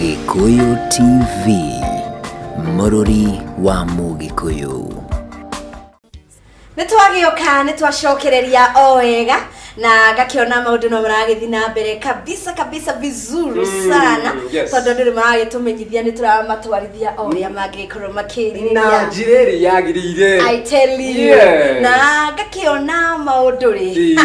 Gĩkũyũ TV, mũrũri wa Mũgĩkũyũ. Nĩ twagĩũka, nĩ twacokereria o wega na ngakĩona maũndũ no maragĩthiĩ na mbere kabisa kabisa vizuri sana, tondũ andũ nĩ maragĩtũmenyithia nĩ tũramatwarithia o ũrĩa mangĩgĩkorwo na makĩrirĩria. Njĩra ĩrĩa yagĩrĩire. I tell you. Na ngakĩona maũndũ rĩ,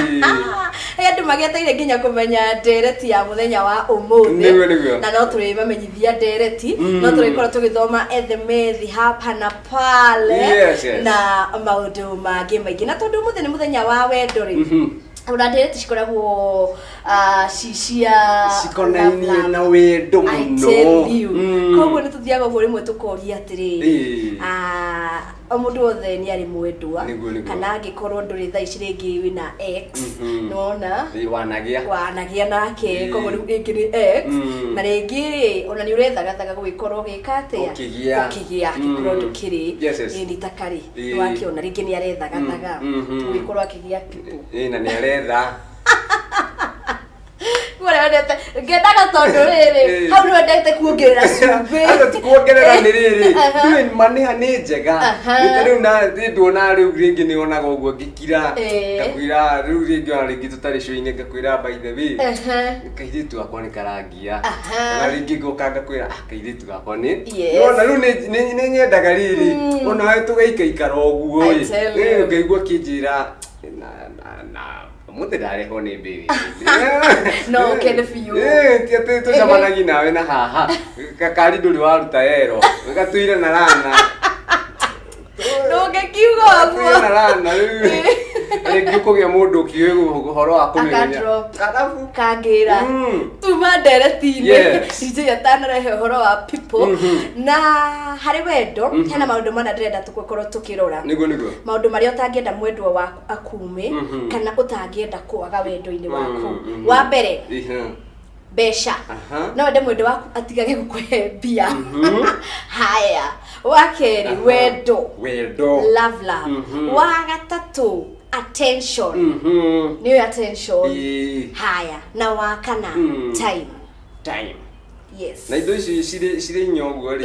he andũ magĩeteire nginya kũmenya ndereti ya mũthenya wa ũmũthĩ. Nĩguo. Na no tũrĩmamenyithia ndereti, no tũrĩkorwo tũgĩthoma ethemethi hapa na pale Yes. na maũndũ mangĩ maingĩ. Na tondũ ũmũthĩ nĩ mũthenya wa wendo rĩ, ona ndereti cikoragwo ci cia cikonainie love, love. na wendo I mũno. tell you. Koguo nĩ tũthiaga ũguo rĩmwe tũkoria atĩrĩrĩ, o mũndũ wothe nĩ arĩ mwendwa, Nĩguo. kana angĩkorwo ndũrĩ thaa ici, rĩngĩ wĩna ex, nĩwona, Ĩĩ, wanagĩa. wanagĩa nake, koguo rĩu rĩngĩ nĩ ex, na rĩngĩ rĩ, ona nĩ ũrethagathaga gũgĩkorwo ũgĩka atĩa? Ũkĩgĩa. Ũkĩgĩa, angĩkorwo ndũkĩrĩ. Yes. Ĩĩ, nĩ takarĩ nĩwakĩona rĩngĩ nĩ arethagathaga gũgĩkorwo akĩgĩa people. Ĩĩ, na nĩ aretha. Kũrĩa wendete ngendaga tondũ rĩrĩ, hau nĩ wendete kuongerera cumbĩ. Aca, ti kuongerera, nĩ rĩrĩ, rĩu ma nĩ njega. Nĩ ta rĩu na nĩ nduona rĩu rĩngĩ nĩ onaga ũguo ngĩkira, ngakwĩra rĩu rĩngĩ, ona rĩngĩ tũtarĩ show-inĩ, ngakwĩra, "By the way, kairĩtu gakwa nĩ karangia." Kana rĩngĩ ngoka ngakwĩra, "Ah, kairĩtu gakwa nĩ..." Nĩwona rĩu nĩ nyendaga rĩrĩ ona tũgaikaikara ũguo I ĩ. tell you. Ngaigua kĩnjĩra na ũmũthĩ ndarehwo nĩ mbĩrĩ. No ũkene biũ. Ti atĩ tũcemanagia nawe na haha gakari ndũrĩ waruta ero gatuire na rana. Ndũngĩkiuga Gatuire ũguo. Na rana rĩu rĩngĩ ũkũgĩa mũndũ ũkĩũĩ ũhoro wa kũmĩmenya. Akadrop. Arabu kangĩra tuma ndereti-inĩ. DJ atanarehe ũhoro wa people na harĩ wendo, hena maũndũ mana ndĩrenda tũgũkorwo tũkĩrora. Nĩguo. Maũndũ marĩa ũtangĩenda mwendwa waku akume kana ũtangĩenda kwaga wendo-inĩ waku. Wa mbere, mbeca. No wende mwendo waku atigage gũkũhe mbia. Haya, wa kerĩ, wendo. Wendo. Love, love. Wa gatatũ, attention. Nĩyo attention. Haya, na wa kana, time. Time. Yes. Na indo ici cirĩ inya ũguo rĩ,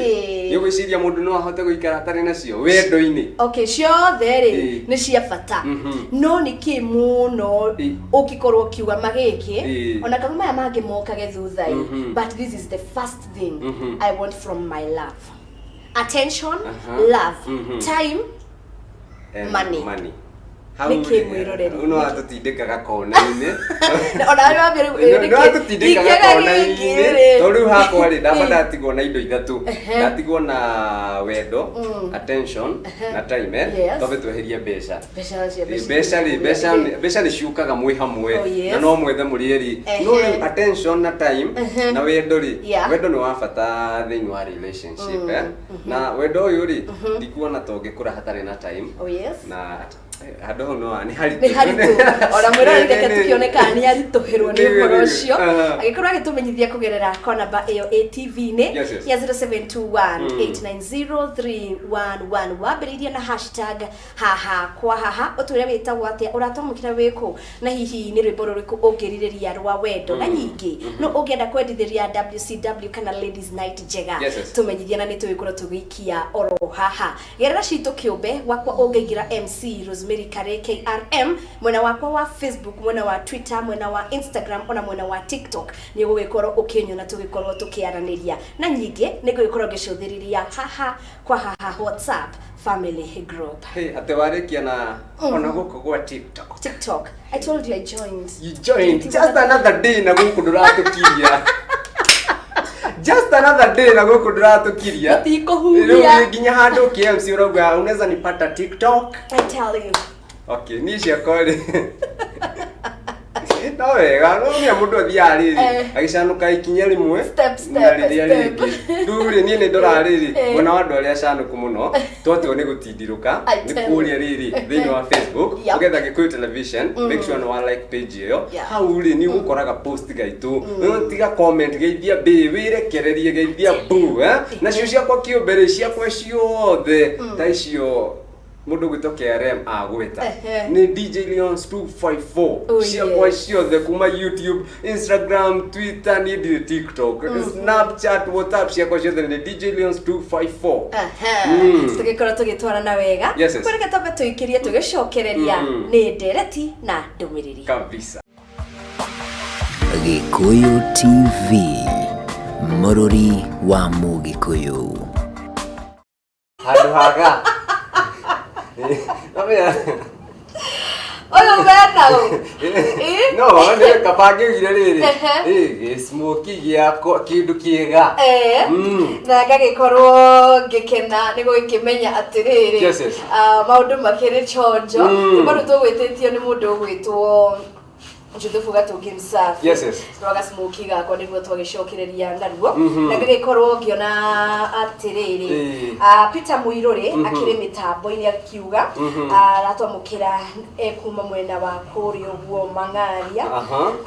nĩ ũgwĩciria mũndũ no ahote gũikara atarĩ nacio wendo-inĩ? Okay, ciothe rĩ, nĩ cia bata, no nĩ kĩ mũno ũngĩkorwo ũkiuga magĩkĩ, ona kama maya mangĩ mokage thutha ĩ, but this is the first thing I want from my love: attention, love, time, And money. Money. Nĩ kĩ mwĩroreri? No atũtindĩkaga kona-inĩ. Ona arĩa wambia rĩu, No atũtindĩkaga ingĩaga kona-inĩ gĩkĩ rĩ. Tondũ rĩu hakwa rĩ, ndamba ndatigwo na indo ithatũ. Ndatigwo na wendo, attention na time, eh? Twambe tweherie mbeca. Mbeca cia Mbeca rĩ, mbeca nĩ ciũkaga mwĩ hamwe, na no mwethe mũrĩ erĩ. No rĩu attention na time na wendo rĩ, wendo nĩ wa bata thĩinĩ wa relationship, eh? Na wendo ũyũ rĩ, ndikuona ta ũngĩkũra hatarĩ na time. Na handũ hau no nĩ haritũ. Nĩ haritũ. Ona mwĩroreri, reke tũkĩone kana nĩ aritũhĩrwo nĩ ũhoro ũcio, agĩkorwo agĩtũmenyithia kũgerera kwa namba ĩyo ATV-inĩ ya 0721 890311, wambĩrĩirie na #HahaKwaHaha, ũtwĩre wĩtagwo atĩa, ũratwamũkĩra wĩkũ, na hihi nĩ rwĩmbo rũrĩkũ ũngĩrirĩria rwa wendo, na nyingĩ no ũngĩenda kwendithĩria WCW kana Ladies Night njega. Tũmenyithia na nĩ tũgĩkorwo tũgĩikia oro haha. Gerera citũ kĩũmbe gwakwa, ũngĩingĩra MC Rosemary Kare KRM, mwena wakwa wa Facebook, mwena wa Twitter, mwena wa Instagram, ona mwena wa TikTok, nĩ ũgũgĩkorwo ũkĩnyona tũgĩkorwo tũkĩaranĩria. Na nyingĩ nĩ ngũgĩkorwo ngĩcũthĩrĩria Haha Kwa Haha WhatsApp family group. Hey, atĩ warĩkia na ona gũkũ gwa TikTok? TikTok. I told you I joined. You joined just another day na gũkũ ndũratũkiria. Just another day na gũkũ ndũratũkiria. Matikũhuhia. Rĩu nginya handũ KMC ũrauga unaweza nipata TikTok. I tell you. Okay, niĩ ciakwa rĩ, no wega no nginya mũndũ athiaga rĩrĩ agĩcanũka ikinya rĩmwe Step, step, na rĩrĩa step. rĩngĩ. Rĩu rĩ, niĩ nĩ ndoraga rĩrĩ, mwena wa andũ arĩa acanũku mũno, twatua nĩ gũtindirũka I nĩ tell kũrĩa rĩrĩ thĩinĩ wa Facebook, ũgetha Gĩkũyũ Television, make sure nĩ wa like page ĩyo. Hau rĩ, nĩ ũgũkoraga post gaitũ. Tiga comment, geithia mbĩ, wĩrekererie, geithia mbu, eh? Nacio ciakwa kĩũmbe rĩ, ciakwa ciothe ta icio. Mũndũ gwĩtwo KRM agwĩta. Ehe. Nĩ DJ Leons 254. Oh, Ciakwa yes. ciothe kuma YouTube, Instagram, Twitter, niĩ ndirĩ TikTok, Snapchat, WhatsApp, ciakwa ciothe nĩ DJ Leons 254. Aha. Tũgĩkorwo tũgĩtwarana wega. Yes. Kwereke twambe tũikĩrie tũgĩcokereria nĩ ndereti na ndũmĩrĩri. Kabisa. Gĩkũyũ TV, mũrũri wa Mũgĩkũyũ. Handũ haga. Namenya. Ũyũ wena ũ? Ĩ? No, nĩ kaba ngĩugire rĩrĩ. Ehe. Ĩ, gĩsmoki gĩakwa kĩndũ kĩega. Na ngagĩkorwo ngĩkena nĩ gũgĩkĩmenya atĩrĩrĩ, Yes. maũndũ makĩrĩ chonjo. Rwĩmbo rũu tũgwĩtĩtio nĩ mũndũ ũgwĩtwo Juthubu Gatũngi Msafi. Yes. Rwa gacmoki gakwa nĩguo twagĩcokereria naruo. Na ngagĩkorwo ngĩona atĩrĩrĩ, Peter Mũirũrĩ akĩrĩ mĩtambo-inĩ akiuga aratwamũkĩra kuma mwena wa kũrĩa ũguo Mang'aria.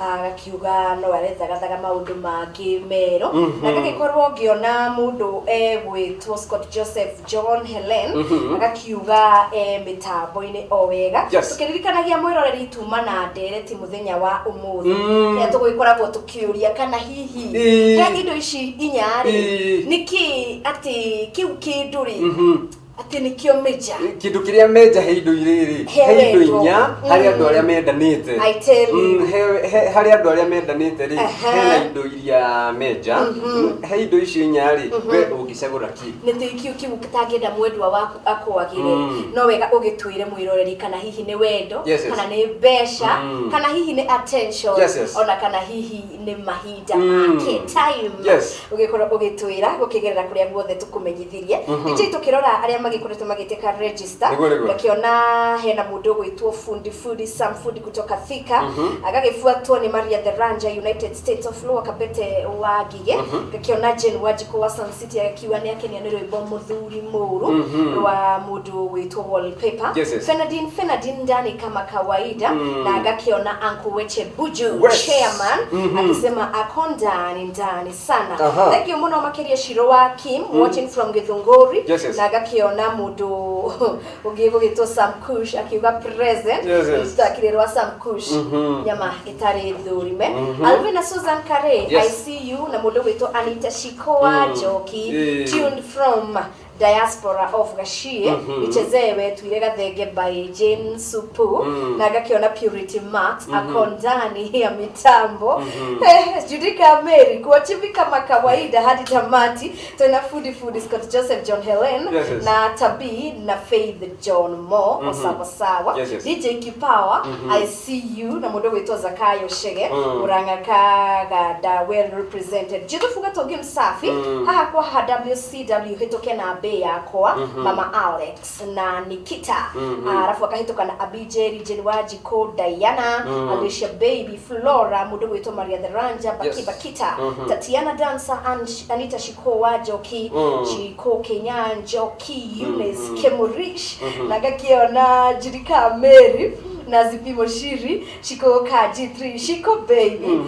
Agakiuga no arethagathaga maũndũ mangĩ merũ. Na ngagĩkorwo ngĩona mũndũ egwĩtwo Scott Joseph John Helen agakiuga mĩtambo-inĩ o wega. Tũkĩririkanagia mwĩroreri tuma na ndereti mũthenya wa ũmũthĩ, rĩrĩa tũgũgĩkoragwo tũkĩũria kana hihi he indo ici inya rĩ, nĩkĩ atĩ kĩu kĩndũ rĩ, atĩ nĩkĩo major. Kĩndũ kĩrĩa menja he indo irĩrĩ, He he indo wendo. inya harĩ andũ arĩa mendanĩte. I tell you. Harĩ andũ arĩa mendanĩte rĩ, hena indo iria menja. He indo icio inya rĩ, we ũngĩcagũra kĩ? Nĩ tĩ kiu kiu ũtangĩenda mwendwa waku akwagĩre, no wega ũgĩtwĩre mwĩroreri kana hihi nĩ wendo, kana nĩ mbeca, kana hihi nĩ attention, ona kana hihi nĩ mahinda make, time. Ũgĩkorwo ũgĩtwĩra gũkĩgerera kũrĩa guothe tũkũmenyithirie. DJ, tũkĩrora arĩa magĩkoretwo magĩtĩka register, Nĩguo, nĩguo. ngakĩona hena mũndũ ũgwĩtwo Fundi Fundi Sam Fundi kutoka Thika, agagĩbuatwo nĩ Maria the Ranja, United States of Lower Kabete wa Ngigĩ. Ngakĩona Jane Wanjikũ wa Sun City agakiuga nĩ akenio nĩ rwĩmbo Mũthuri Mũũru rwa mũndũ ũgwĩtwo Wallpaper. Fenadin Fenadin ndani kama kawaida. Na ngakiona Uncle Weche Buju, chairman, akisema ako ndani ndani sana. Thank you mũno makĩria Shiro wa Kim, watching from Githunguri. Na ngakiona mũndũ ũngĩ gũgĩtwo Sam Kush akiuga present. Takire rwa Sam Kush, nyama ĩtarĩ thũrime. Alvina Susan Kare, I see you. Na mũndũ ũgwĩtwo Anita Shikoa Njoki, tuned from diaspora of Gashie, ichezewe Twire Gathenge by Jane Supu. Na ngakiona Purity Max ako ndani ya mitambo. Judika Mary kuwachivi kama kawaida hadi tamati. Tena Fundi Fundi Scott Joseph John Helen na Tabi na Faith John Mo, sawa sawa. DJ Kipawa, I see you. Na mũndũ gwĩtwo Zakayo Shege, Murang'a Kaganda, well represented. Juthubu Gatongi Msafi, haha kwa ha WCW hĩtũke na mbĩ yakwa, Mama Alex na Nikita. Arafu akahĩtũka na Abijeri, Jane Wanjikũ, Diana, Alicia Baby, Flora, mũndũ gwĩtwo Maria the Ranja, Baki Bakita, Tatiana Dancer, Anita Shiko wa Njoki, Shiko Kenya Njoki, Eunice Kemurish. Na ngakiona Jirika Mary na Zipimo Shiri, Shiko ka G3, Shiko Baby,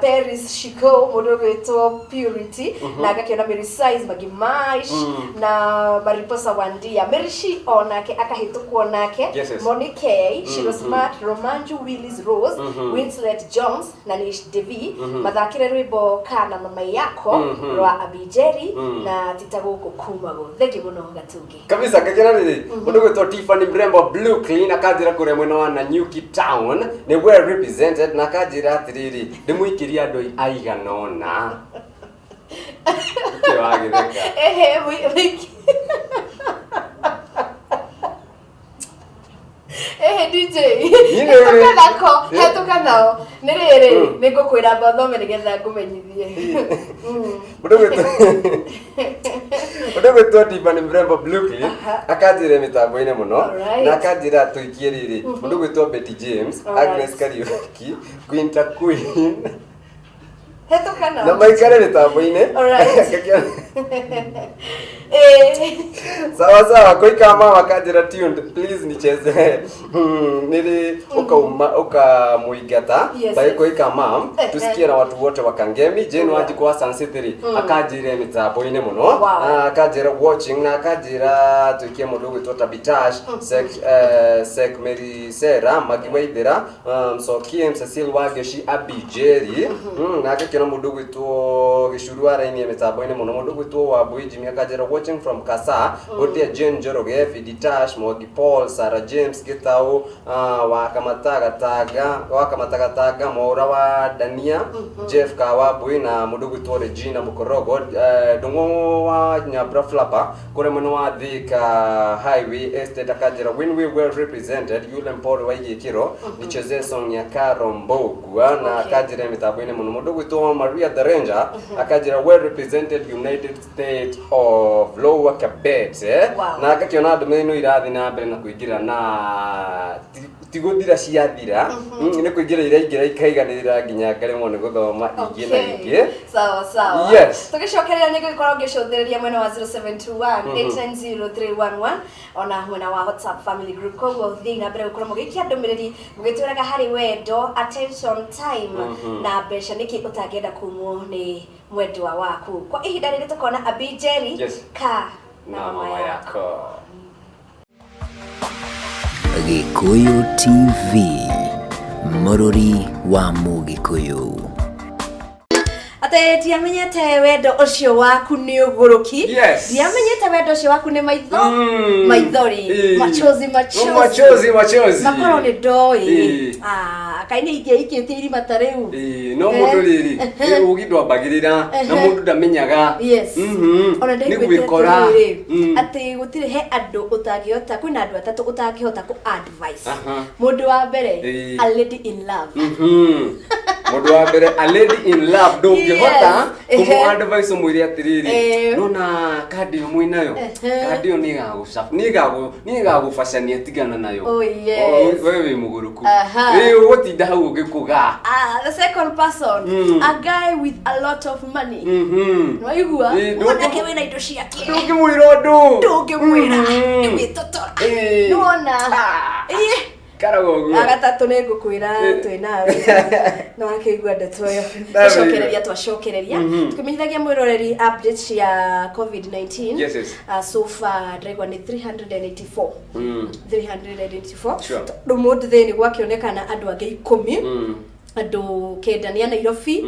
Paris Shiko, mũndũ ũgwĩtwo Purity. Na ngakiona Mary Size Magimaish na Mariposa Wandia Mary Shi onake akahĩtũkwo nake. Monique Shiro, Smart Romanju, Willis Rose, Winslet Jones na Nish Devi mathakire rwĩmbo Kana Mama Yako rwa Abijeri na tita gũkũ kumagwo. Thengi mũno Gatungi. Kabisa. Ngakĩra rĩrĩ, mũndũ gwĩtwo Tiffany Mrembo Blue Clean akanjĩra kũrĩa mwena wa Nanyuki Town nĩ well represented, na akanjĩra atĩrĩrĩ, ndĩmũikĩrie andũ aigana ũna. Nĩkĩ wagĩtheka? Ehe, ehe, DJ, hetũka nako, hetũka nao. Nĩ rĩrĩ, nĩ ngũkwĩra mbathome nĩgetha ngũmenyithie. Mũndũ gwĩtwo Tiffany Mrembo Blue Clean akanjĩra mĩtambo-inĩ mũno. Na akanjĩra tũikie rĩrĩ, mũndũ gwĩtwo Betty James, Agnes Kariuki, Quinta Queen Hetũka nao. Na maikare mĩtambo-inĩ. Sawa sawa, koika mama kanjĩra tuned, please nicheze. Nili ukauma ukamuigata by koika mam, tusikie na watu wote wa Kangemi. Jane Wanjiku wa Sun City akanjĩre mĩtambo-inĩ mũno. Akanjĩra watching na akanjĩra tuikie mũndũ ũgwĩtwo Tabitash Sek, Sek Mary Sera Magi Waithera, Sokim Cecil Wangeci, Abi Jerry, na agakĩona mũndũ ũgwĩtwo Gĩcuru wa raini mĩtambo-inĩ mũno, mũndũ ũgwĩtwo Wambui Jimmy akanjĩra watching from Kasa, Gotia Jane Njoroge, Fiditash Mwangi, Paul Sarah James Gitau, wa Kamata Gatanga, wa Kamata Gatanga, Mwaura wa Dania, Jeff Kawambui na mũndũ ũgwĩtwo Regina Mukorogo, Ndung'u wa Nyambura Flapper kũrĩa mwena wa Thika Highway Estate akanjĩra when we well represented yule mpore wa Igĩkĩro, nichezee song ya Caro Mbogua na akanjĩra mĩtambo-inĩ mũno. Mũndũ ũgwĩtwo Maria the Ranger akanjĩra well represented United States of Lower Kabete, eh? Na agakĩona ndũmĩrĩri no irathiĩ na mbere na kũingĩra na ti gũthira ciathira, nĩ kũingĩra iraingĩra ikaiganĩrĩra nginya ngaremwo nĩ gũthoma ingĩ na ingĩ. Sawa sawa. Yes. Tũgĩcokerera nĩ ngũgĩkorwo ngĩcũthĩrĩria mwena wa 0721 890311 ona mwena wa WhatsApp family group. Koguo thiĩi na mbere gũkorwo mũgĩikia ndũmĩrĩri mũgĩtwĩraga harĩ wendo, attention, time na mbeca, nĩkĩ ũtangĩenda kumwo nĩ mwendwa waku. Kwa ihinda rĩrĩ tũkona Abi Jerry ka na mama yako. Gĩkũyũ TV, mũrũri wa Mũgĩkũyũ. Atĩ ndiamenyete wendo ũcio waku nĩ ũgũrũki. Ndiamenyete wendo ũcio waku nĩ maitho maithori. Machozi, machozi. Machozi, machozi. Makorwo nĩ ndoĩ. Ah, kaĩ nĩ ingĩikĩtie irima ta rĩu. Ĩĩ, no mũndũ rĩrĩ ũgĩ ndwambagĩrĩra na mũndũ ndamenyaga. Ona Nĩ ndaiguĩte gwĩkora. atĩrĩrĩ, atĩ gũtirĩ he andũ ũtangĩhota, kwĩna andũ atatũ ũtangĩhota kũ advice. Mũndũ wa mbere, a lady in love. Mũndũ wa mbere, a lady in love, ndũngĩhota kũmũ advice ũmwĩre atĩrĩrĩ, nona kandi ĩyo mwĩnayo, kandi ĩyo nĩ ĩgagũbacania, tigana nayo. Oh, yes. We wĩ mũgũrũku. Ĩ, ũgũtinda hau ũgĩkũga. Ah, the second person, a guy with a lot of money. Nĩwaigua? Mwanake wĩna indo ciake. Ndũngĩmwĩra ũndũ. Ndũngĩmwĩra. Nĩ gwĩtotora. Nĩwona? Ĩĩ. Karagwo ũguo. Agatatũ nĩ ngũkwĩra twĩ nawe no akĩigua ndeto ĩyo. Ndaigua. Tũcokereria, twacokereria tũkĩmenyithagia mwĩroreri update cia COVID-19. So far ndĩraigua nĩ 384. 384. Tondũ mũndũ thĩinĩ gwakĩonekana andũ angĩ 10, andũ 9 nĩ a Nairobi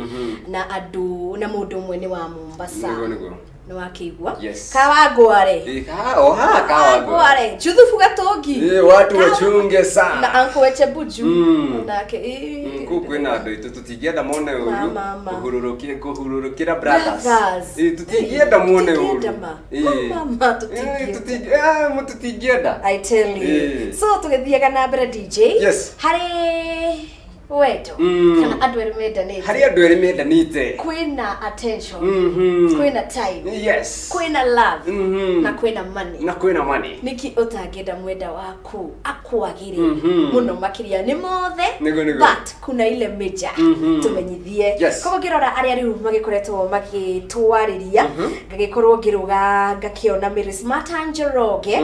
na andũ na mũndũ ũmwe nĩ wa Mombasa. Nĩguo, nĩguo. Nĩ wakĩigua? Yes. Kawangware. Ĩ, o haha Kawangware. Kawangware Juthubu Gatongi. Ĩ, watu wachunge sana. Na Uncle Wechebuju nake ĩ. Kũu kwĩna andũ aitũ tũtingĩenda mone ũru. Ma, ma, ma. Kũhurũrũkĩra brothers. Brothers. Ĩ, tũtingĩenda muone ũru. Tũtingĩenda ma. Ma, ma, ma, tũtingĩenda. Ĩ, tũtingĩenda. I tell you. So tũgĩthiaga na mbere, DJ. Harĩ wendo kana andũ erĩ mendanĩte. Harĩ andũ erĩ mendanĩte. Kwĩna attention. Kwĩna time. Kwĩna love. Na kwĩna money. Na kwĩna money. Niki ũtangĩenda mwenda waku akwagĩre mũno makĩria nĩ mothe? Nĩguo, nĩguo. But kuna ile major tũmenyithie. Koguo ngĩrora arĩa rĩu magĩkoretwo magĩtwarĩria, ngagĩkorwo ngĩrũga ngakĩona Mary Smart Njoroge,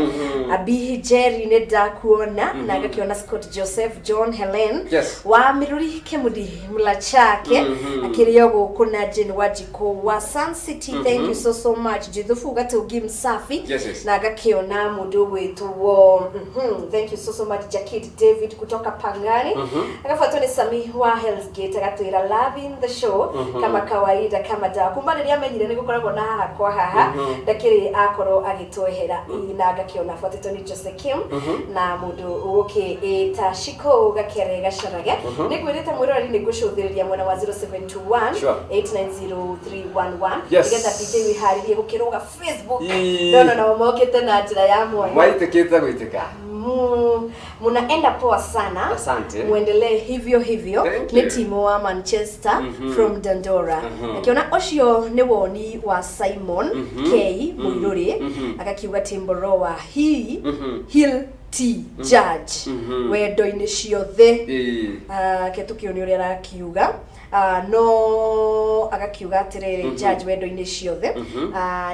Abi Jerry nĩ ndakuona, na ngakĩona Scott Joseph, John Helen wa Miruri, Kemudi Mlachake akĩrĩ o gũkũ, na Jane Wanjikũ wa Sun City, thank you so so much. Juthubu Gatungi Msafi na ngakĩona mũndũ ũgwĩtwo, thank you so so much, Jakit David kutoka Pangani, agabuatwo nĩ Sami wa Hell's Gate, agatwĩra loving the show kama kawaida, kama dawa. Kuma rĩrĩa amenyire nĩ gũkoragwo na haha kwa haha, ndakĩrĩ akorwo agĩtwehera. Na ngakĩona buatĩtwo nĩ Jose Kim na mũndũ ũgũkĩĩta Shiko Gakere Gacarage. Nĩ ngwĩrĩte mwĩroreri nĩ ngũcũthĩrĩria mwena wa 0721 890311 nĩgetha DJ wĩharĩrie gũkĩrũga Facebook. Ndona nao mokĩte na njĩra ya mwanya. Maitĩkĩte gwĩtĩka. Munaenda poa sana. Asante. Muendelee hivyo hivyo. Thank Nĩ you. Timo wa Manchester from Dandora. Akiona ũcio nĩ woni wa Simon K Mũirũrĩ, agakiuga Timboroa he Hill T Judge wendo-inĩ ciothe. Ke tũkĩone ũrĩa arakiuga. No agakiuga atiriri, judge wendo-inĩ ciothe,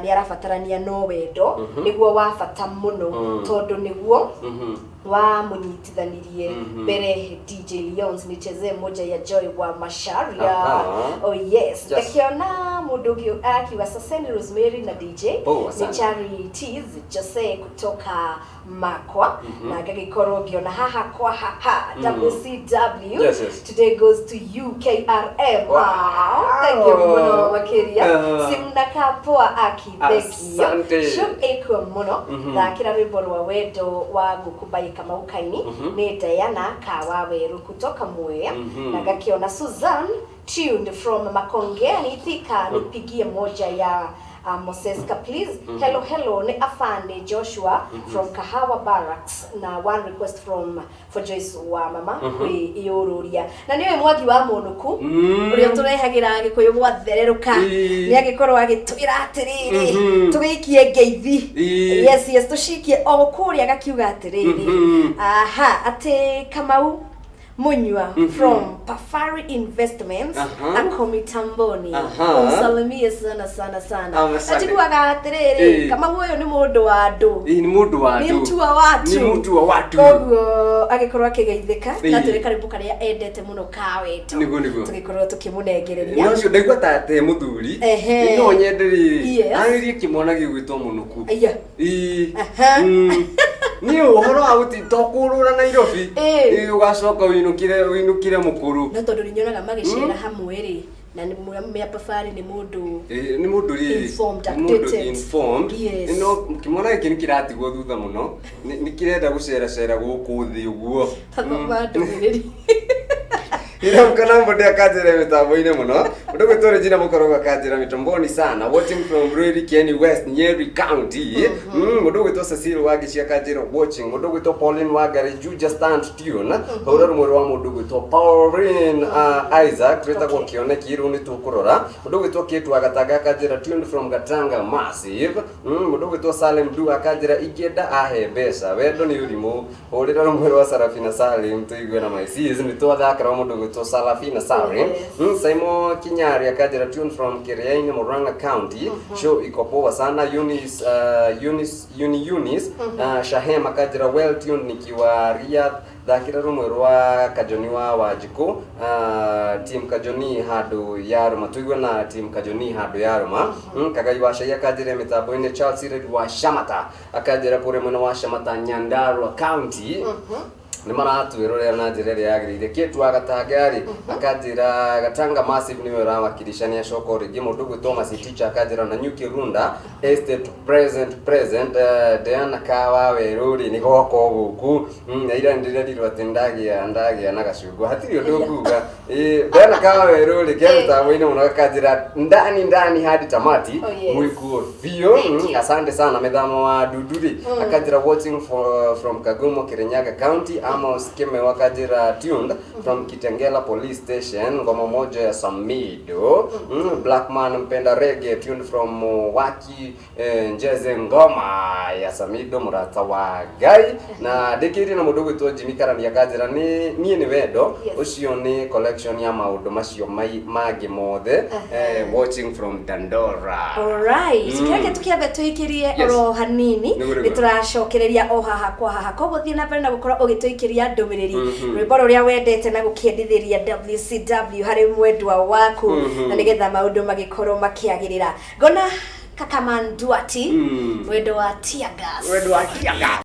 nĩ arabatarania no wendo nĩguo wa bata mũno, tondũ nĩguo wa mũnyitithanirie mbere. DJ Leons, nichezee moja ya Joy wa Macharia. Oh yes. Ndakiona mũndũ ũngĩ akiuga Saseni Rosemary na DJ. Poa Ni sana. Charities Jose kutoka Makwa, na ngagĩkorwo ngĩona haha kwa haha WCW. Today goes to UKRM. Wow. Thank you mũno makĩria. Simnakaa poa aki, thank you. Asante. Show ĩkuo mũno. Thakĩra rwĩmbo rwa wendo wa ngũkũ by Kamau Kaini. Nĩ Diana Kawa Weru kutoka Mwea. Na ngakiona Suzanne tuned from Makongeni Thika, nipigie moja ya Moseska please. Hello hello, ni Afande Joshua from Kahawa Barracks na one request from for Joyce wa mama kwi iyũrũria, na nĩwe Mwangi wa Mũnũku ũrĩa tũrehagĩra Gĩkũyũ gwathererũka. Nĩ agĩkorwo agĩtwĩra atĩrĩrĩ, tũgĩikie ngeithi. Yes, tũcikie o kũrĩa, gakiuga atĩrĩrĩ, aha, atĩ Kamau Munyua from Pafari Investments ako mitamboni. Umsalimie sana sana sana. Asante. Ajiguaga atĩrĩrĩ, Kamau ũyũ nĩ mũndũ wa andũ. Ĩĩ, nĩ mũndũ wa Nĩ andũ. mtu wa watu. Nĩ mtu wa watu. Koguo agĩkorwo akĩgeithĩka na twĩre karĩmbo karĩa endete mũno ka wendo. Nĩguo. Tũgĩkorwo tũkĩmũnengereria. No ũcio ndaigua ta te mũthuri. No nyende rĩrĩ, arĩrie kĩmwana gĩgwĩtwo Mũnũku. Aya. Ĩĩ. Niĩ ũhoro wa gũti to kũrũra Nairobi. Ĩĩ, ũgacoka wĩinũkire mũkũrũ. No tondũ nĩ nyonaga magĩcera hamwe rĩ, na nĩ mĩa Pafari nĩ mũndũ Ĩĩ, nĩ mũndũ rĩrĩ, informed, nĩ mũndũ updated. informed. No kĩmwana gĩkĩ nĩ kĩratigwo thutha mũno. Nĩ kĩrenda gũceracera gũkũ thĩ ũguo. Tathoma ndũmĩrĩri. Iramka mũndũ akanjĩra mĩtambo-inĩ mũno. Mũndũ gwĩtwo Regina Mũkorogo akanjĩra mitamboni sana, watching from Ruiri Kieni West, Nyeri County. Mũndũ gwĩtwo Cecil Wangici akanjĩra watching. Mũndũ gwĩtwo Pauline Wangari, Juja stand tune, hũra rũmwe rwa mũndũ gwĩtwo Pauline Isaac twĩtagwo Kĩoneki. Rĩu nĩ tũkũrora. Mũndũ gwĩtwo Kate wa Gatanga akanjĩra tuned from Gatanga massive. Mũndũ gwĩtwo Salim Du akanjĩra ingĩenda ahe mbeca, wendo nĩ ũrimũ, hũrĩra rũmwe rwa Sarafina Salim tũigue na my sis. Nĩ twathakĩra mũndũ gwĩtwo Sarafina Salim. Simon Kinyari akanjĩra tune from Kiriaini, Murang'a County, show iko poa sana. Eunice Eunice Uni Eunice Shahem akanjĩra well tuned nikiwa Riyadh, thakĩra rũmwe rwa Kajoni wa Wanjikũ, team Kajoni handũ yarũma, tũigue na team Kajoni handũ yarũma. Kagai wa Cai akanjĩra mĩtambo-inĩ. Charles Red wa Shamata akanjĩra kũrĩa mwena wa Shamata, Nyandarua County, nĩ maratwĩrorera na njĩra ĩrĩa yagĩrĩire. Kĩtu wa Gatanga rĩ akanjĩra Gatanga massive, nĩwe ũrawakilisha, nĩ acoka o rĩngĩ. Mũndũ gwĩtwo Masi Teacher akanjĩra na Nyuki Runda Estate present present. Diana Kawa Werũ rĩ nĩ goka gũkũ. Na ira ndĩrerirwo atĩ ndagĩa na gacungwa, hatirĩ ũndũ nguga. Diana Kawa Werũ rĩ ke mĩtambo-inĩ mũno, akanjĩra ndani ndani hadi tamati. Oh, yes. Mwikuo biũ. Thank you. Asante sana. Mĩthamo wa Dudu rĩ akanjĩra watching from Kagumo, Kirinyaga County. Amos Kimewa akanjĩra tuned from Kitengela Police Station, ngoma moja ya Samido. Blackman mpenda reggae tuned from Waki, Njeze, ngoma ya Samido mũrata wa Ngai. Na ndĩkĩrie na mũndũ gwĩtwo Jimmy Karani akanjĩra nĩ niĩ nĩ wendo ũcio nĩ collection ya maũndũ macio mangĩ mothe, watching from Dandora. Alright, kĩrĩa tũkĩambe tũikĩrie oro hanini. Nĩguo, Nĩ nĩguo. tũracokereria o haha kwa haha, koguo thiĩ na mbere na gũkorwo ũgĩtũikĩria ndũmĩrĩri, rwĩmbo rũrĩa wendete na gũkĩendithĩria WCW harĩ mwendwa waku, na nĩgetha maũndũ magĩkorwo makĩagĩrĩra. Ngona Kakamanduati, wendo wa tear gas. Wendo wa tear gas.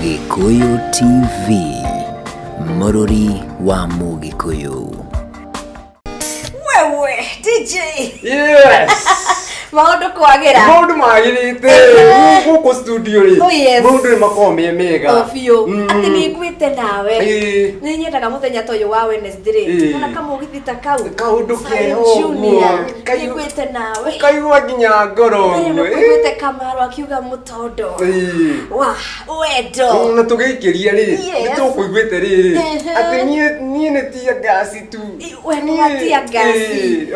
Gĩkũyũ TV, mũrũri wa Mũgĩkũyũ. Wewe DJ. Yes. Maũndũ kwagĩra. Maũndũ magĩrĩte gũkũ studio rĩ. Oh, yes. Maũndũ nĩ makoragwo me mega. O biũ. Atĩ nĩ ngwĩte nawe. Nĩ nyendaga mũthenya ta ũyũ wa Wednesday rĩ, ona kamũgithi ta kau. Kaũndũ Sayo keho ũguo. Junior, nĩ ngwĩte nawe. Ũkaigua nginya ngoro Ũguo ũguo. Ngwĩte Kamaru akiuga mũtondo wa wendo. Na tũgĩikĩria rĩ, nĩ tũkũiguĩte rĩrĩ atĩ niĩ nĩ tear gas tu. Wendo wa tear gas.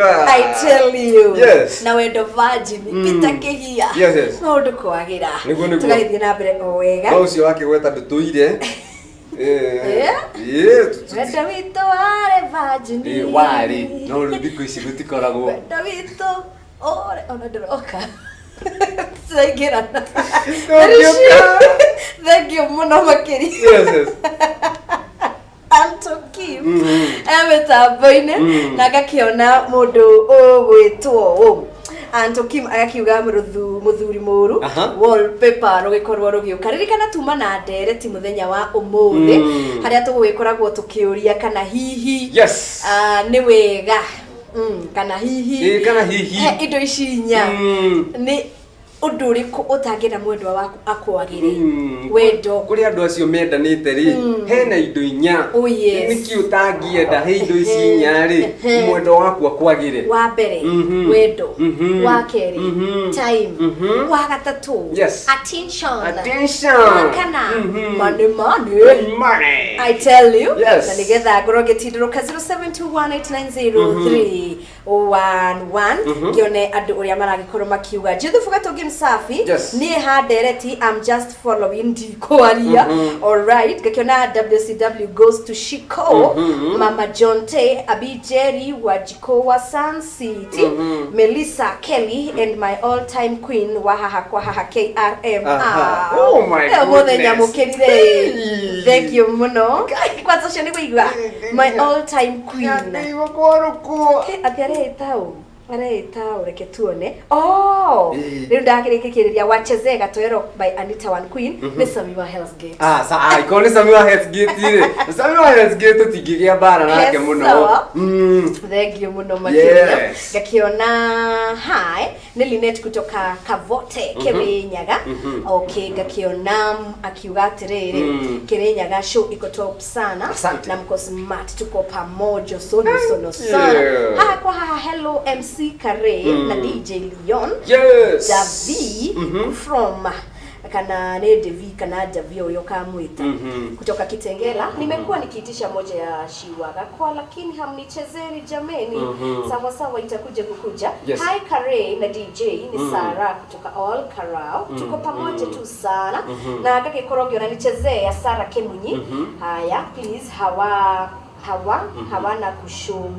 Ah. I tell you. Na wendo virgin, Peter Kĩhia. Yes. Maũndũ kwagĩra. Nĩguo, nĩguo. Tũgagĩthiĩ na mbere o wega. No ũcio wakĩgweta ndũtũire. Eh, Wendo witũ warĩ virgin. Warĩ no rĩu thikũ ici gũtikoragwo. Wendo witũ ũrĩ ona ndĩroka tũraingĩrana. Ndũngĩũka. Thank you mũno makĩria. Yes. Anto Kim e mĩtambo-inĩ na ngakĩona mũndũ ũgwĩtwo ũ Anto Kim agakiuga mũthuri mũru. Wallpaper rũgĩkorwo rũgĩũka. Ririkana tuma na ndereti mũthenya wa ũmũthĩ harĩa tũgũgĩkoragwo tũkĩũria kana hihi nĩ wega, kana hihi Kana hihi. He indo ici inya nĩ ũndũ ũrĩkũ ũtangĩenda mwendwa waku akwagĩre? Wendo. Kũrĩ andũ acio mendanĩte rĩ, hena indo inya. Oh, yes. Nĩkĩ ũtangĩenda he indo ici inya rĩ mwendo waku akwagĩre? Wa mbere, wendo. Wa kerĩ, time. Wa gatatũ, attention. Attention. Wa kana, money, money. Money. I tell you. Yes. Na nigetha ngorwo ngĩtindũrũka 0721890311 ngĩone andũ ũrĩa maragĩkorwo makiuga. Juthubu Gatũngi Msafi. Niĩ ha ndereti, I'm just following, ndikwaria. Alright, ngakĩona WCW goes to Shiko, Mama John T, Abi Jerry wa Jiko wa Sun City, Melissa Kelly and my all time queen wa haha kwa haha KRM. Aha. Oh my Mũthenya goodness. mũkĩrire. Hey. Thank you mũno. Kwanza ũcio nĩ kũigua my all time queen. Nĩguo kwarũkwo. Atĩ areĩta ũ? Areĩta ũ? Reke tuone. Oh, rĩu ndakĩrĩkĩrĩria wachezee Gatoero by Anita One Queen nĩ Sami wa Hell's Gate. Ah, sa ah, ikorwo nĩ Sami wa Hell's Gate rĩ. Sami wa Hell's Gate tũtingĩgĩa mbara nake Yes, mũno. sawa. Thank you mũno makĩria. Ngakiona hi nĩ Linet kutoka Kavote, Kirinyaga. Okay, ngakiona akiuga atĩrĩrĩ, Kirinyaga show iko top sana. Asante. Na mko smart, tuko pamoja sono sono you. sana haha kwa haha. Hello MC Kare na DJ Leon. Davi from kana nĩ Devi kana Davi ũrĩa ũkamwĩta kutoka Kitengela. Nimekuwa nikiitisha moja ya Shiwaga kwa lakini hamnichezeni jameni. Sawa sawa, itakuja kukuja. Hi Kare na DJ, ni Sara kutoka All Karao. Tuko pamoja tu sana na agagĩkorwo ngĩona nichezee ya Sara Kemunyi. Haya, please, hawa hawa hawana kushow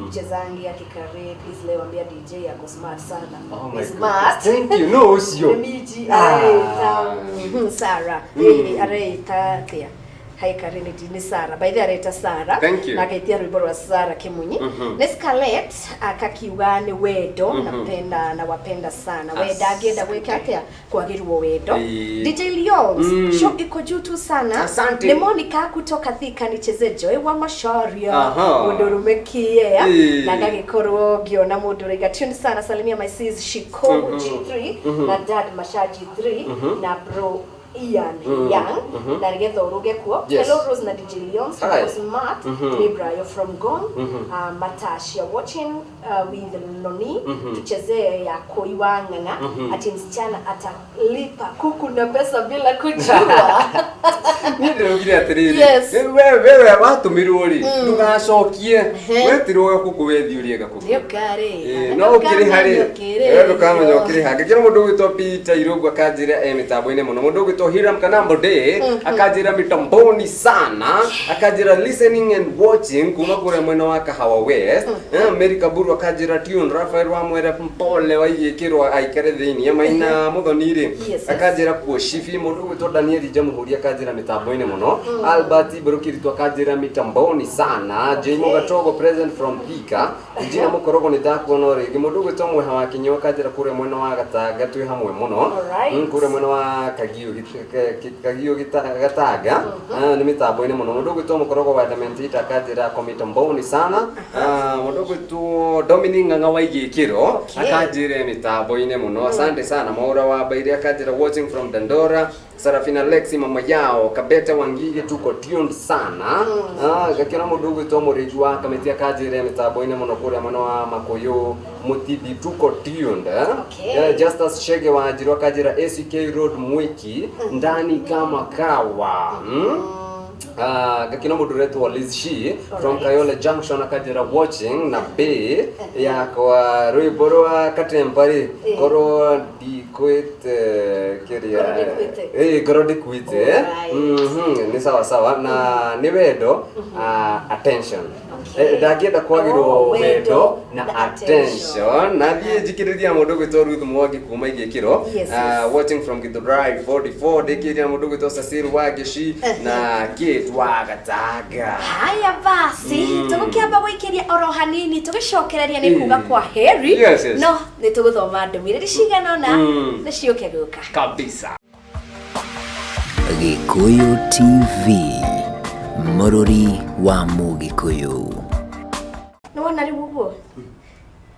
mchezangi ya Kikare, please. Leo ambia DJ ako smart sana. Oh Ni my smart. goodness. Thank you. No, ũcio. Miji Ah. areita Sara. Areita atia? Hi Kare, nĩ Sara by the areita Sara. Thank you. Na akaitia rwĩmbo rwa Sara Kimunyi. Nĩ Scarlett akakiuga nĩ wendo. Napenda na wapenda sana. We ndangĩenda gwĩka atĩa kwagĩrwo wendo. DJ Leons, show iko juu tu sana. Asante. Nĩ Monica kutoka Thika, nicheze Joy wa Macharia. Mũndũrũme kiea. Na ngagĩkorwo ngĩona mũndũ ũraiga tune sana. Salimia my sis Shiko G3 na dad Masha G3 na bro Ian Young na nĩgetha ũrũge kuo. Hello Rose na DJ Leons. Hi. Smart. Ni Brayo from Gong, Matashia watching with Loni. Tuchezee ya Koi wa Ng'ang'a, ati msichana atalipa kuku na pesa bila kujua. Niĩ ndĩraugire atĩrĩrĩ, wewe watũmĩrwo rĩ ndũgacokie wetirwo gakũkũ wethi ũrĩe gakũkũ. Nĩũkarĩ. No ũkĩrĩha rĩ ndũkamenya ũkĩrĩha. Ngĩkĩra mũndũ ũgwĩtwo Peter Irũngũ akanjĩra e mĩtambo-inĩ mũno. Mũndũ ũgwĩtwo Hiram Kanambo Day akanjĩra mitamboni sana, akanjĩra listening and watching kuma kũrĩa mwena wa Kahawa West. Mary Kaburu akanjĩra tune. Rafael wa Mwere mpole wa igĩkĩrwo aikare thĩiniĩ Maina Mũthoni rĩ akanjĩra kuo Shifi. Mũndũ ũgwĩtwo Daniel Jamhuri akanjĩra mĩtambo-inĩ mũno. Albert Mbũrũkiritu akanjĩra mitamboni sana. Jaimo Gatogo present from Thika. Regina Mũkorogo nĩ ndakuona o rĩngĩ. Mũndũ ũgwĩtwo Mweha wa Kinyua akanjĩra kũrĩa mwena wa Gatanga twĩ hamwe mũno. Kũrĩa mwena wa Kagio Kagio Gatanga. Nĩ mĩtambo-inĩ mũno. Mũndũ ũgwĩtwo Mũkorogo wa Dementita akanjĩra ko mitamboni sana. Mũndũ ũgwĩtwo Dominic Ng'ang'a wa Igĩkĩro akanjĩra mĩtambo-inĩ mũno. Asante sana. Mwaura wa Baire akanjĩra watching from Dandora. Sarafina Lexi mama yao Kabete Wangige tuko tuned sana. Gakĩona mũndũ ũgwĩtwo Mũrĩithi wa Kamĩtĩ akanjĩra mĩtambo-inĩ mũno kũrĩa mwena wa Makũyũ Mũtithi tuko tuned, eh? Justus Shege wa Njirũ akanjĩra ACK Road Mwiki ndani kama kawa. Ah, ngakĩona mũndũ ũretwo Liz Shi from Kayole Junction akanjĩra watching na bay yakwa rwĩmbo rwa Katempa rĩ korwo ndikwĩte kĩrĩa. Korwo ndĩkuĩte. Ĩĩ, korwo ndĩkuĩte. Nĩ sawa sawa na nĩ wendo, ah, attention. Ndangĩenda kwagĩrwo. Oh, wendo wendo na na attention na thiĩ njikĩrĩria mũndũ gwĩtwo Ruth Mwangi kuma Igĩkĩro. Ah, watching from Githurai 44 ndĩkĩria mũndũ gwĩtwo Cecil Wangeci na Kate wa Gatanga. Haya basi, tũgũkĩamba gũikĩria oro hanini tũgĩcokereria nĩ kuga kwa heri. Yes. No nĩ tũgũthoma ndũmĩrĩri cigana ũna nĩ ciũke gũka. Kabisa. Gĩkũyũ TV, mũrũri wa Mũgĩkũyũ. Nĩ wona rĩu ũguo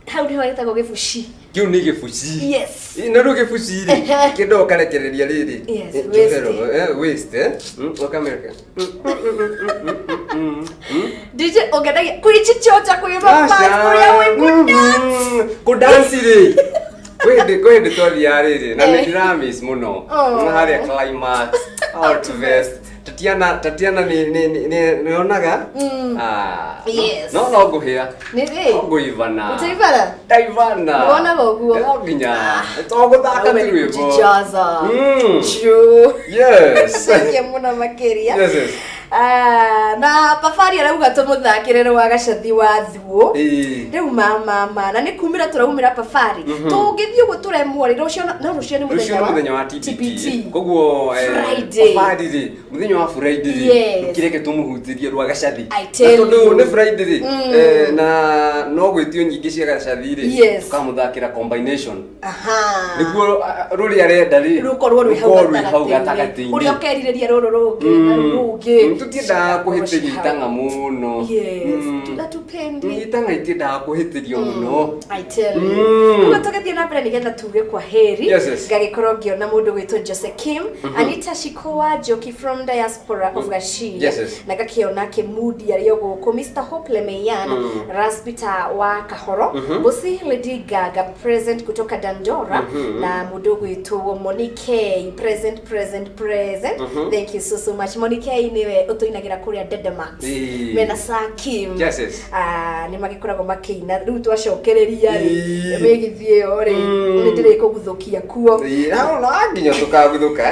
hau nĩho gĩtagwo gĩbuci. Kĩu nĩ gĩbuci. Na rĩu gĩbuci rĩ kĩndũ ũkarekereria rĩrĩ. Waste. Njohero, waste, ũkamĩreka. DJ ũngendagia kwĩchichocha kwĩ mafans kũrĩa wĩ kũdance. Kũdansi rĩ kwĩ hĩndĩ twathiaga rĩrĩ na nĩ ndĩramiss mũno. Oh. Na harĩa Climax Outvest, Tatiana, Tatiana nĩ nĩ onaga. Ah, no no ngũhĩa. Nĩ rĩ? No ngũivana. Ũtaivana? Ndaivana. Nĩwonaga ũguo? No nginya tũgũthaka Aume tu nĩ rwĩmbo. kũjijaza. True. Thengia mũno makĩria. Yes. Ah, na pafari arauga tũmũthakĩre rwa gacathi wa thuo. Rĩu mama na nĩ kumĩra tũraumĩra pafari tũngĩthiĩ ũguo tũremwo rĩ rũcio no rũcio nĩ Rũciũ nĩ mũthenya mũthenya wa TBT, koguo Friday. Pafari rĩ mũthenya wa Friday rĩ kĩreke tũmũhutĩrie rwa gacathi. I tell Na tondũ you. nĩ Friday rĩ na no gwĩtio nyingĩ cia gacathi rĩ tũkamũthakĩra combination nĩguo ah, rũrĩa arenda rĩ rũkorwo rwĩ hau rũkorwo rwĩ hau gatagatĩ-inĩ gatagatĩ-inĩ. ũrĩa ũkerirĩria rũrũ rũngĩ na rũrũ rũngĩ. Tũtiendaga kũhĩtĩrio itang'a mũno. Yes, tũtupendi. Itang'a itiendaga kũhĩtĩrio mũno. I tell you. Koguo tũgĩthiĩ na mbere nĩgetha tuge kwa heri. Yes. Ngagĩkorwo ngĩona mũndũ gwĩtwo Jose Kim, Anita Shikoa Njoki from diaspora of Gashia, Yes. na ngakĩona Kĩmudi arĩ o gũkũ, Mr Hope Lemeian, Raspita wa Kahoro, Bosi Lady Gaga present kutoka Dandora, na mũndũ gwĩtwo Monique present, present, present. Thank you so so much. Monique nĩwe ũtũinagĩra kũrĩa Dedemax. Mena Sakim. Yes. Ah, nĩ magĩkoragwo makĩina rĩu twacokereria rĩ mĩgithi ĩyo rĩ nĩ ndĩrĩkũguthũkia kuo. Ĩĩ, na nginya tũkaguthũka.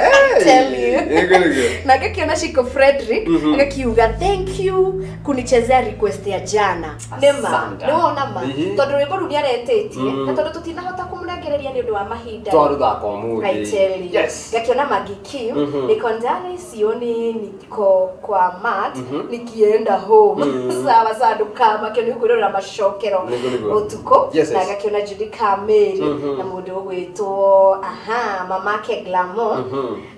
Tell you. Nĩguo nĩguo. Na ngakĩona Shiko Frederick agakiuga thank you kunichezea request ya jana. Nĩma. Asante. Nĩwona ma tondũ rwĩmbo rũu nĩaretĩtie na tondũ tũtinahota kũmũnengereria nĩ ũndũ wa mahinda Twarũthaka ũmũthĩ. I tell you. Ngakiona Maggie Kim, niko ndani sioni, niko kwa mat nikienda home. Sawa sawa, ndũkamakio nĩ kwĩrorera macokero Nĩguo, nĩguo. ũtukũ. Na ngakiona Judy Kameri na mũndũ ũgwĩtwo aha mamake Glamour.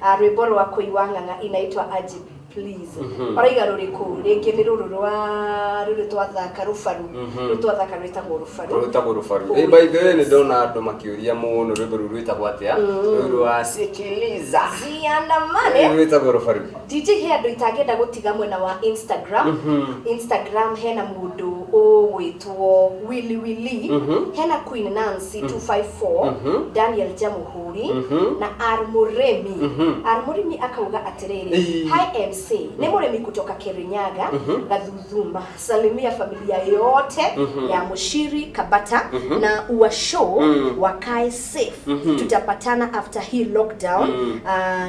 Ah, rwĩmbo rwa kũigua ng'ang'a inaitwa Aje Please. Oraiga rũrĩkũ rĩngĩ nĩ rũrũ rwa rũrũ twathaka rũbaru rũrũ twathaka rwĩtagwo rũbaru. Rwĩtagwo rũbaru. Oh, Eh, by the way yes. nĩ ndona andũ makĩũria mũno rwĩmbo rũu rwĩtagwo atĩa rũu rwa sikiliza. Ziandamane. Rwĩtagwo rũbaru. DJ, he andũ itangĩenda gũtiga mwena wa Instagram. Instagram hena mũndũ ũgwĩtwo Willy Willy, hena Queen Nancy 254, Daniel Jamuhuri na R Mũrĩmi. R Mũrĩmi akauga atĩrĩrĩ, "Hi MC, nĩ mũrĩmi kutoka Kirinyaga Gathuthuma, salimia familia yote ya Mushiri Kabata na uwashow wakae safe, tutapatana after hii lockdown.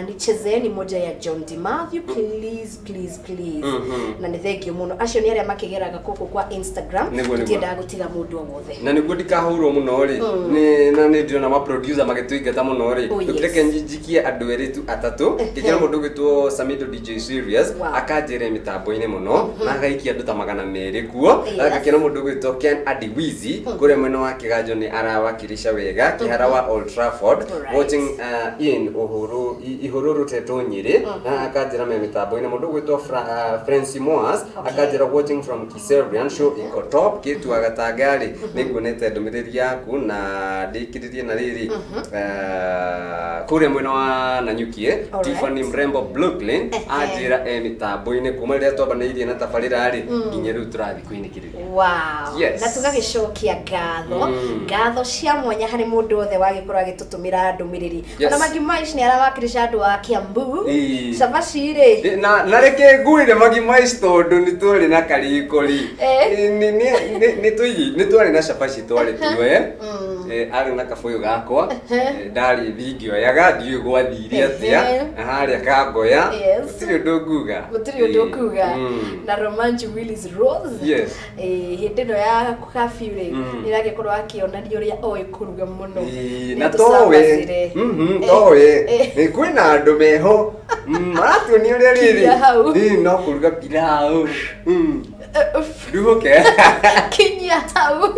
Nichezeeni moja ya John D Matthew please, please, please." Na nĩ thengio mũno, acio nĩ arĩa makĩgeraga gũkũ kwa Instagram. Nĩguo, nĩguo. Tũtiendaga gũtiga mũndũ o wothe. Na nĩguo ndikahũrwo mũno rĩ nĩ na nĩ ndĩrona ma producer magĩtũingata mũno rĩ. Oh, yes. Reke njikie andũ erĩ tu atatũ ngĩkĩra mũndũ ũgwĩtwo Samido DJ Serious akanjĩra mĩtambo-inĩ mũno na agaikia andũ ta 200 kuo. Agakĩra mũndũ ũgwĩtwo Ken Adiwizi kũrĩa mwena wa Kĩganjo nĩ arawakilisha wega kĩhara wa Old Trafford. Watching in Uhuru Ihururu Tetũ Nyĩrĩ na akanjĩra me mĩtambo-inĩ mũndũ ũgwĩtwo Francis Moas akanjĩra watching from Kiserian, show Iko top Kate wa Gatanga rĩ, nĩ nguonete ndũmĩrĩri yaku na ndĩkĩrĩrie na rĩrĩ, kũrĩa mwena wa Nanyuki, Tiffany Mrembo Brooklyn anjĩra e mĩtambo-inĩ kuma rĩrĩa twambanĩirie na tabarĩra rĩ, nginya rĩu tũrathiĩ kũinĩkĩrĩria. Wow. Yes. Na tũgagĩcokia ngatho, ngatho cia mwanya harĩ mũndũ wothe wagĩkorwo agĩtũtũmĩra ndũmĩrĩri. Ona Magi Maish nĩ arawakilisha andũ a Kiambu. Cabaci rĩ. Na reke nguire Magi Maish tondũ nĩ twarĩ na karĩko rĩ. Nĩ twarĩ na cabaci twarĩ tuoye. Arĩ na kabũyũ gakwa. Ndarĩ thi ngĩoyaga, ndiũĩ gwathire atĩa. Na harĩa kangoya. Gũtirĩ ũndũ nguga. Gũtirĩ ũndũ nguga. Na Romanji Willis Rose. Hĩndĩ ĩno ya curfew rĩ, nĩ aragĩkorwo akĩonania ũrĩa oĩ kũruga mũno. Na towe. Towe. Nĩ kwĩna andũ meho. Maratuonia ũrĩa rĩrĩ. Kinya hau. No kũruga pilau. Nduhuke. Kinya hau.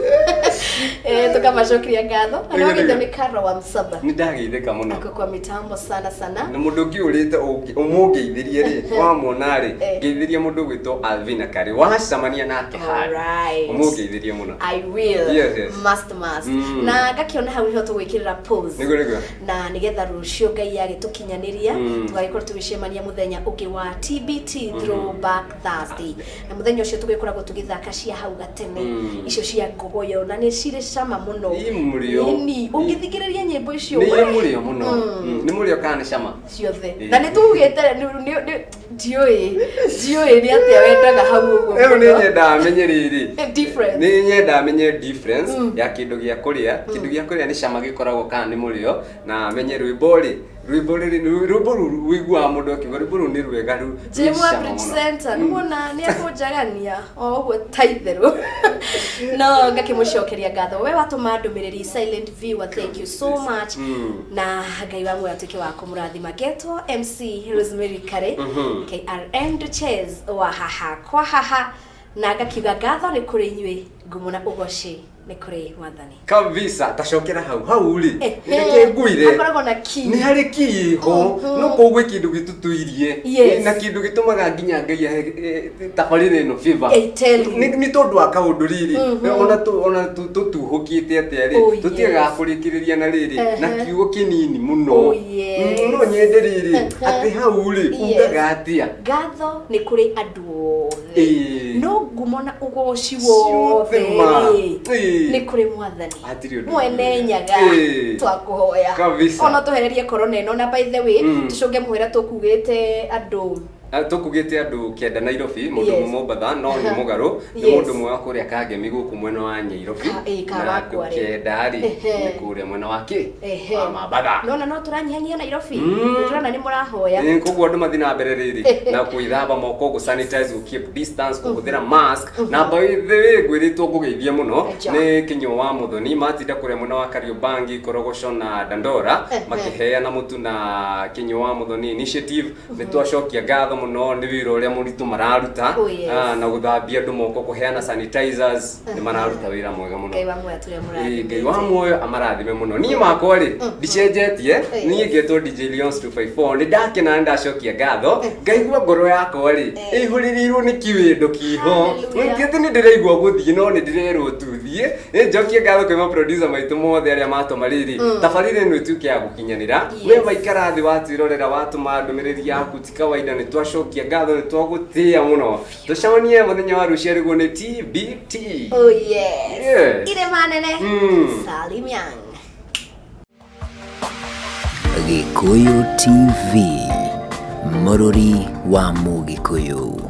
Tukamacokeria ngatho. Na nĩ wagĩte nĩ Karo wa Msaba. Nĩ ndageithĩka mũno. Ako kwa mitambo sana sana. Na mũndũ ũngĩ ũrĩte ũmũngeithirie rĩ, wamwona rĩ, ngeithirie mũndũ ũgwĩtwo Alvina Kari. Wacemania nake harĩa. Ũmũngeithirie mũno. I will. Yes, yes. Must, must. Na ngakĩona hau nĩho tũgwĩkĩrĩra pause. Nĩguo, nĩguo. Na nĩgetha rũciũ Ngai agĩtũkinyanĩria, tũgagĩkorwo tũgĩcemania mũthenya ũngĩ wa TBT Throwback Thursday. Na mũthenya ũcio tũgĩkoragwo tũgĩthaka cia hau gatene, icio cia ngogoyo, na nĩ cirĩ cama mũno. Ĩ mũrĩo. Ĩni, ũngĩthikĩrĩria nyĩmbo icio, Nĩ we. mũrĩo mũno. Nĩ mũrĩo kana nĩ cama? Ciothe. Na nĩ tugĩte, ndiũĩ, ndiũĩ nĩ atĩa wendaga hau ũguo Rĩu nĩ mũno. nyendaga menye rĩrĩ. Difference. Nĩ nyendaga menye difference ya kĩndũ gĩa kũrĩa. Kĩndũ gĩa kũrĩa nĩ cama gĩkoragwo kana nĩ mũrĩo, na menye rwĩmbo rĩ, rwĩmbo rĩrĩ, rwĩmbo rũu ũiguaga mũndũ akiuga rwĩmbo rũu nĩ rwega, rũu nĩ Jim wa cama Bridge mũno. Center, nĩ muona nĩ akũnjagania o ũguo ta itherũ. No ngakĩmũcokeria ngatho. We watũma ndũmĩrĩri Silent Viewer, thank you so much. Na Ngai wa muoyo atuĩke wa kũmũrathima. Ngetwo MC Rosemary Kare, KRN Duchess wa haha kwa haha, na ngakiuga ngatho nĩ kũrĩ inyuĩ, ngumo na ũgoci nĩ kũrĩ Mwathani. Kabisa, tacokera hau hau rĩ, nĩkĩ nguire? Hakoragwo na key. Nĩ harĩ key ho, no koguo kĩndũ gĩtũtũirie. Na kĩndũ gĩtũmaga nginya Ngai ahe tabarĩra ĩno favor. I tell you. Nĩ tondũ wa kaũndũ rĩrĩ, ona tũtuhũkĩte atĩa rĩ, tũtiagaga kũrĩkĩrĩria na rĩrĩ, na kiugo kĩnini mũno. No nyende rĩrĩ, atĩ hau rĩ, ugaga atĩa? Ngatho nĩ kũrĩ andũ othe. No ngumo na ũgoci Ciothe wothe ma. rĩ, nĩ kũrĩ Mwathani. Hatirĩ ũndũ Mwene ũngĩ. Nyaga, twakũhoya. Kabisa. Ona tũhererie corona ĩno, na by the way, tũcũnge mũhera tũkugĩte andũ. Tũkugĩte andũ kenda Nairobi, mũndũ ũmwe Mombatha, no nĩ mũgarũ, nĩ mũndũ ũmwe wa kũrĩa Kangemi gũkũ mwena wa Nyairobi. Ka Na andũ wakwa rĩ. kenda rĩ, nĩ kũrĩa mwena wa kĩ? Wa Mombatha. Nona no tũranyihanyihia Nairobi. Nĩtũrona nĩ mũrahoya. Koguo andũ mathiĩ na mbere rĩrĩ, na gwĩthamba moko, gũ sanitize, gũ keep distance, kũhũthĩra mask. Na by the way, ngwĩrĩtwo ngũgeithie mũno nĩ Kĩnyua wa Mũthoni, matinda kũrĩa mwena wa Kariobangi, Korogoco na Dandora, makĩheana mũtu na Kĩnyua wa Mũthoni initiative. Nĩ twacokia ngatho mũno nĩ wĩra ũrĩa mũritũ mararuta, Oh, yes. na gũthambia andũ moko, kũheana sanitizers, nĩ mararuta wĩra mwega mũno. Ngai wa muoyo atũrĩa mũrathimĩte. Ngai wa muoyo amarathime mũno. Niĩ makwa rĩ, ndicenjetie, niĩ ngetwo DJ Leons 254, nĩ ndakena, nĩ ndacokia ngatho, ngaigua ngoro yakwa rĩ, ĩihũrĩrĩirwo nĩ kĩwendo kĩho. Hallelujah. Ti atĩ nĩ ndĩraigua gũthiĩ, no nĩ ndĩrerwo tuthiĩ. Nĩ njokie ngatho kwĩ ma producer maitũ mothe arĩa matũma rĩrĩ, tabarĩra ĩno ĩtuĩke ya gũkinyanĩra. We waikara thĩ watwĩrorera, watũma ndũmĩrĩri yaku, ti kawaida, nĩ twacokia ngatho, nĩ twagũtĩĩa mũno. Tũcemanie mũthenya wa rũciũ arĩguo nĩ TBT. Oh yes. Yes. Irĩma nene. Salim Young. Gĩkũyũ TV, mũrũri wa Mũgĩkũyũ.